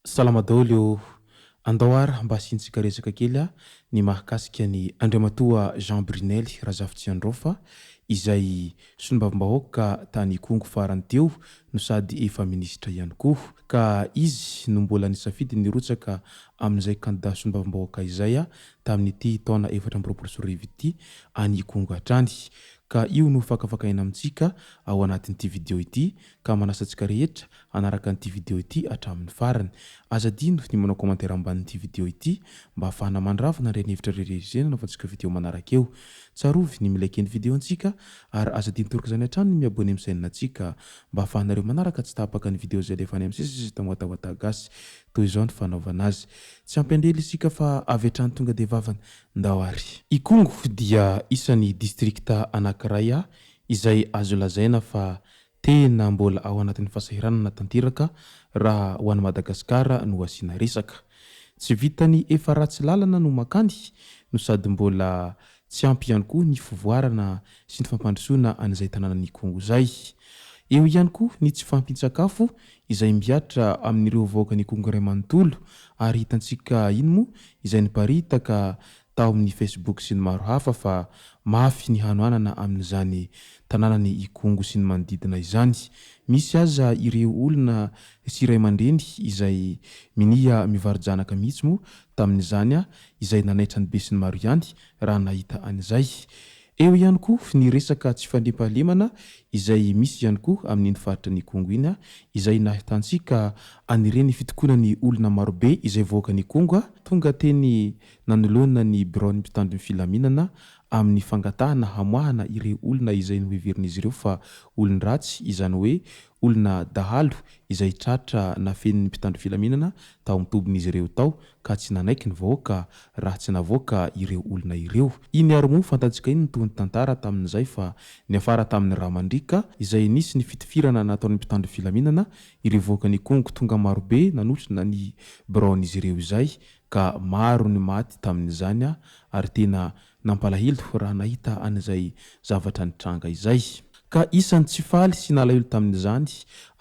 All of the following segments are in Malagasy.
Salama daholo ô! Andao ary mba asiantsika resaka kely ny mahakasika an'i Andriamatoa Jean Brunelle Razafitsiandraofa izay solombavambahoaka tany Ikongo farany teo no sady efa minisitra ihany koa. Ka izy no mbola nisafidy nirotsaka amin'izay kandida solombavambahoaka izay tamin'ity taona 2024 ity any Ikongo hatrany. Ka io no fakafakaina amintsika ao anatin'ity video ity ka manasa antsika rehetra hanaraka an'ity video ity hatramin'ny farany. Aza adino ny manao commentaire ambanin'ity video ity mba hahafahana mandravona ireny hevitra rehetra ireny hanaovantsika video manaraka eo. Tsarovy ny mi-like ny video antsika ary aza adino toraka izany hatrany ny mi-abonner amin'ny chaîne antsika mba hahafahanareo manaraka tsy tapaka ny video izay alefa any amin'ny sisa sisa Watawata Gasy. Toy izao ny fanaovana azy. Tsy ampiandrela isika fa avy hatrany tonga dia vavany. Ndao ary. Ikongo dia isan'ny distrikta anankiray izay azo lazaina fa tena mbola ao anatin'ny fahasahiranana tanteraka raha ho an'i Madagasikara no asiana resaka. Tsy vitan'ny efa ratsy lalana no mankany no sady mbola tsy ampy ihany koa ny fivoarana sy ny fampandrosoana an'izay tanànan'Ikongo izay. Eo ihany koa ny tsy fahampian-tsakafo izay mihatra amin'ireo vahoakan'Ikongo iray manontolo ary hitantsika iny moa izay niparitaka tao amin'ny Facebook sy ny maro hafa fa mafy ny hanoanana amin'izany tanànan'i Ikongo sy ny manodidina izany. Misy aza ireo olona sy ray aman-dreny izay minia mivaro-janaka mihitsy moa tamin'izany izay nanaitra ny besinimaro ihany raha nahita an'izay. Eo ihany koa ny resaka tsy fandriampahalemana izay misy ihany koa amin'iny faritra an'Ikongo iny izay nahitantsika an'ireny fitokonan'ny olona marobe izay vahoakan'Ikongo tonga teny nanoloana ny biraon'ny mpitandro ny filaminana amin'ny fangatahana hamoahana ireo olona izay noheverin'izy ireo fa olon-dratsy izany hoe olona dahalo izay tratra nafenin'ny mpitandro filaminana tao amin'ny tobin'izy ireo tao ka tsy nanaiky ny vahoaka raha tsy navoaka ireo olona ireo. Iny ary moa fantatsika iny ny tohin'ny tantara tamin'izay fa niafara tamin'ny rà mandriaka izay nisy ny fitifirana nataon'ny mpitandro filaminana ireo vahoakan'Ikongo tonga marobe nanotrona ny biraon'izy ireo izay ka maro ny maty tamin'izany ary tena Nampalahelo raha nahita an'izay zavatra nitranga izay. Ka isan'ny tsy faly sy nalahelo tamin'izany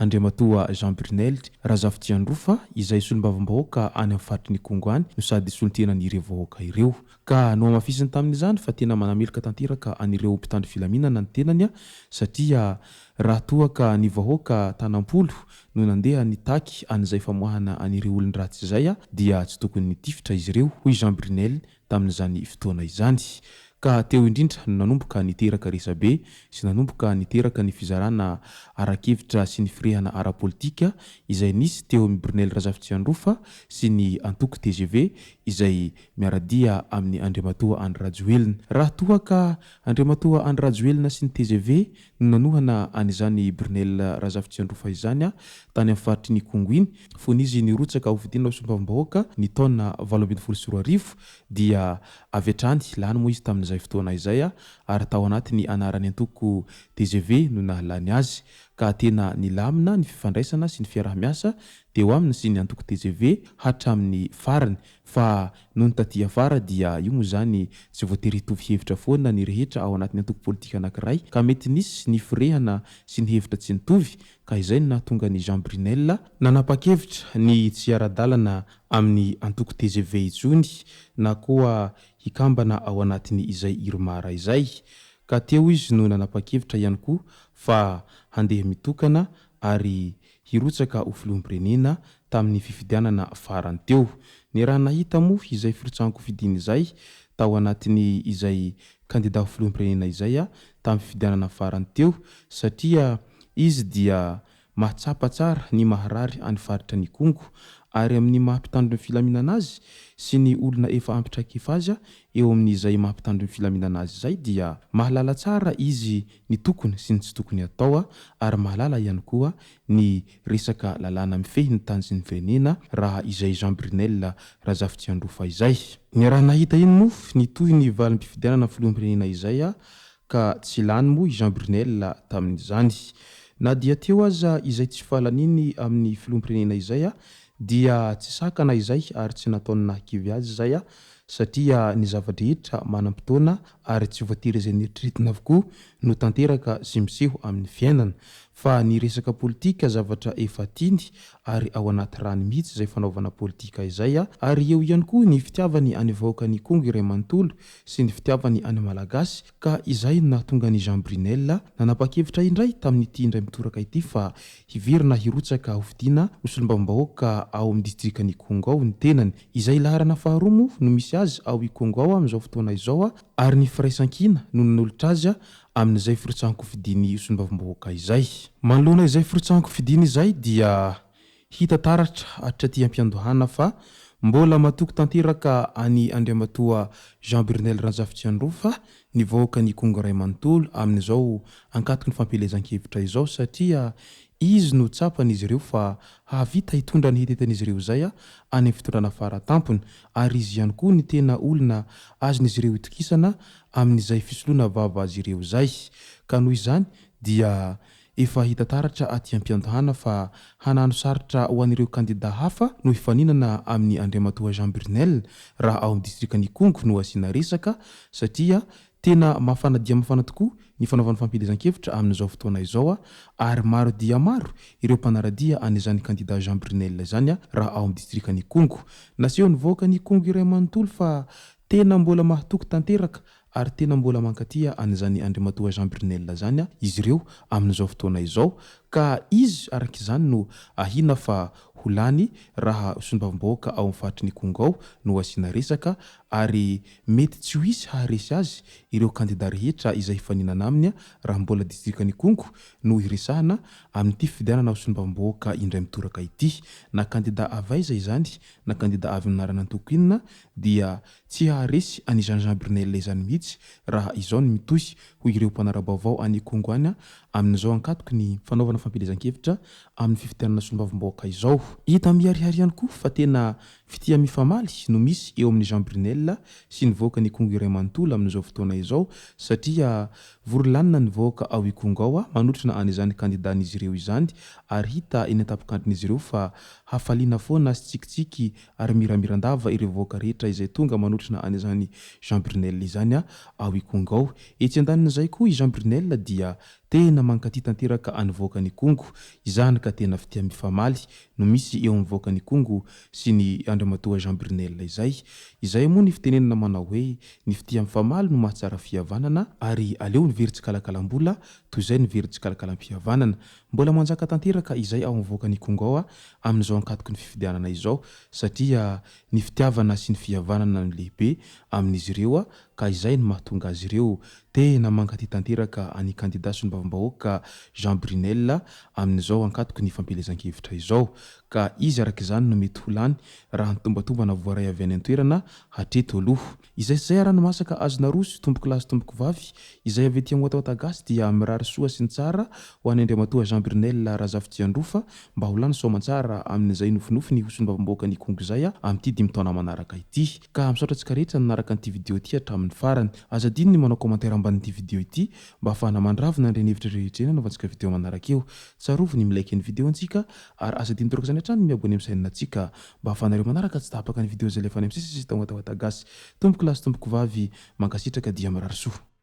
Andriamatoa Jean Brunel Razafitsiandraofa izay solombavambahoaka any amin'ny faritry ny Ikongo any no sady solontenan'ireo vahoaka ireo. Ka nohamafisiny tamin'izany fa tena manameloka tanteraka an'ireo mpitandro filaminana ny tenany satria raha toa ka ny vahoaka tanam-polo no nandeha nitaky an'izay famoahana an'ireo olon-dratsy izay dia tsy tokony nitifitra izy ireo, hoy Jean Brunel tamin'izany fotoana izany. Ka teo indrindra no nanomboka niteraka resabe sy nanomboka niteraka ny fizarana ara-kevitra sy ny firehana ara-politika izay nisy teo amin'i Brunelle Razafitsiandraofa sy ny antoko tgv izay miara-dia amin'i Andriamatoa Andry Rajoelina. Raha toa ka Andriamatoa Andry Rajoelina sy ny tgv no nanohana an'izany Brunelle Razafitsiandraofa izany tany amin'ny faritry ny Ikongo iny, fony izy nirotsaka hofidiana ho solombavambahoaka ny taona 2018, dia avy hatrany lany moa izy tamin'izay fotoana izay ary tao anatin'ny anaran'ny antoko tgv no nahalany azy, ka tena nilamina ny fifandraisana sy ny fiaraha-miasa teo aminy sy ny antoko tgv hatramin'ny farany. Fa nony taty afara dia io moa izany tsy voatery hitovy hevitra foana ny rehetra ao anatin'ny antoko politika anankiray ka mety nisy ny firehana sy ny hevitra tsy nitovy ka izay no nahatonga an'i Jean Brunelle nanapa-kevitra ny tsy hiara-dalana amin'ny antoko tgv intsony na koa hikambana ao anatin'ny izay Irmar izay ka teo izy no nanapa-kevitra ihany koa fa handeha mitokana ary hirotsaka ho filoham-pirenena tamin'ny fifidianana farany teo. Niaraha-nahita moa izay firotsahan-kofidiny izay tao anatin'ny izay kandida ho filoham-pirenena izay tamin'ny fifidianana farany teo satria izy dia mahatsapa tsara ny maharary any faritra an'Ikongo Ary amin'ny maha mpitandro ny filaminana azy sy ny olona efa ampy traikefa azy eo amin'izay maha mpitandro ny filaminana azy izay dia mahalala tsara izy ny tokony sy ny tsy tokony atao ary mahalala ihany koa ny resaka lalàna mifehy ny tany sy ny firenena raha izay Jean Brunelle Razafitsiandraofa izay. Niaraha-nahita iny moa ny tohin'ny valim-pifidianana filoham-pirenena izay ka tsy lany moa i Jean Brunelle tamin'izany. Na dia teo aza izay tsy fahalaniany amin'ny filoham-pirenena izay dia tsy sakana izay ary tsy nataony nahakivy azy izay satria ny zava-drehetra manam-potoana ary tsy voatery izay neritreretina avokoa no tanteraka sy miseho amin'ny fiainana fa ny resaka politika zavatra efa tiany ary ao anaty rany mihitsy izay fanaovana politika izay ary eo ihany koa ny fitiavany any vahoakan'Ikongo iray manontolo sy ny fitiavany any Malagasy ka izay no nahatonga an'i Jean Brunelle nanapa-kevitra indray tamin'ity indray mitoraka ity fa hiverina hirotsaka hofidiana ho solombavambahoaka ao amin'ny distrikan'Ikongo ao ny tenany. Izay laharana faharoa moa no misy azy ao Ikongo ao amin'izao fotoana izao ary ny Firaisankina no nanolotra azy amin'izay firotsahan-kofidiany solombavambahoaka izay. Manoloana izay firotsahan-kofidiana izay dia hita taratra hatraty am-piandohana fa mbola matoky tanteraka an'i Andriamatoa Jean Brunelle Ranjafitsiandraofa ny vahoakan'Ikongo iray manontolo amin'izao ankatoky ny fampielezan-kevitra izao satria izy no tsapan'izy ireo fa hahavita hitondra ny hetetan'izy ireo izay any amin'ny fitondrana fara tampony ary izy ihany koa ny tena olona azon'izy ireo itokisana amin'izay fisoloana vava azy ireo izay ka noho izany dia efa hita taratra aty am-piandohana fa hanano sarotra ho an'ireo kandida hafa no hifaninana amin'i Andriamatoa Jean Brunelle raha ao amin'ny distrikan'Ikongo no asiana resaka satria tena mafana dia mafana tokoa ny fanaovana fampielezan-kevitra amin'izao fotoana izao ary maro dia maro ireo mpanara-dia an'izany kandida Jean Brunelle izany raha ao amin'ny distrikan'Ikongo. Nasehon'ny vahoakan'Ikongo iray manontolo fa tena mbola mahatoky tanteraka ary tena mbola mankatia an'izany Andriamatoa Jean Brunelle izany izy ireo amin'izao fotoana izao ka izy araka izany no ahiana fa ho lany raha solombavambahoaka ao amin'ny faritry ny Ikongo ao no asiana resaka ary mety tsy ho hisy haharesy azy ireo kandida rehetra izay hifaninana aminy raha mbola distrikan'Ikongo no hiresahana amin'ity fifidianana ho solombavambahoaka indray mitoraka ity. Na kandida avy aiza izany na kandida avy amin'ny anaran'antoko inona dia Tsy haharesy an'i Jean Jean Brunelle izany mihitsy raha izao ny mitohy, hoy ireo mpanara-baovao any Ikongo any amin'izao ankatoky ny fanaovana fampielezan-kevitra amin'ny fifidianana solombavambahoaka izao. Hita miharihary ihany koa fa tena fitia mifamaly no misy eo amin'i Jean Brunelle sy ny vahoakan'i Ikongo iray manontolo amin'izao fotoana izao satria vory lanina ny vahoaka ao Ikongo ao manotrona an'izany kandidan'izy ireo izany ary hita eny an-tampon-kandrin'izy ireo fa hafaliana foana sy tsikitsiky ary miramiran-dava ireo vahoaka rehetra izay tonga manotrona an'izany Jean Brunelle izany ao Ikongo ao. Etsy andanin'izay koa i Jean Brunelle dia tena mankatia tanteraka an'ny vahoakan'Ikongo, izany ka tena fitia mifamaly no misy eo amin'ny vahoakan'Ikongo sy ny Andriamatoa Jean Brunelle izay. Izay moa ny fitenenana manao hoe ny fitia mifamaly no mahatsara fihavanana ary aleo ny very tsikalakalam-bola toy izay ny very tsikalakalam-pihavanana. Mbola manjaka tanteraka izay ao amin'ny vahoakan'Ikongo ao amin'izao ankatoky ny fifidianana izao satria ny fitiavana sy ny fihavanana no lehibe amin'izy ireo ka izay no mahatonga azy ireo tena mankatia tanteraka an'i kandida solombavambahoaka Jean Brunelle amin'izao ankatoky ny fampielezan-kevitra izao ka izy araka izany no mety ho lany raha ny tombatombana voaray avy any an-toerana hatreto aloha. Izay sy izay ara no masaka azo naroso, tompokolahy sy tompokovavy, izay avy aty Angoatawata Gasy dia mirary soa sy ny tsara ho an'i Andriamatoa Jean Brunelle Razafitsiandraofa mba ho lany soamantsara amin'izay nofinofiny ho solombavambahoakan'i Ikongo izay amin'ity dimy taona manaraka ity. Ka misaotra antsika rehetra nanaraka an'ity video ity hatramin'ny farany. Aza adino ny manao commentaire ambanin'ity video ity mba ahafahana mandravona an'ireny hevitra rehetra ireny anaovantsika video manaraka eo. Tsarovy ny mi-like ny video antsika ary aza adino toraka izany hatrany ny mi-abonner amin'ny chaîne antsika. Mba ahafahanareo manaraka tsy tapaka ny video izay alefa any amin'ny sisa sy Tamatawata Gasy. Tompoko lahy sy tompoko vavy, mankasitraka dia mirary soa.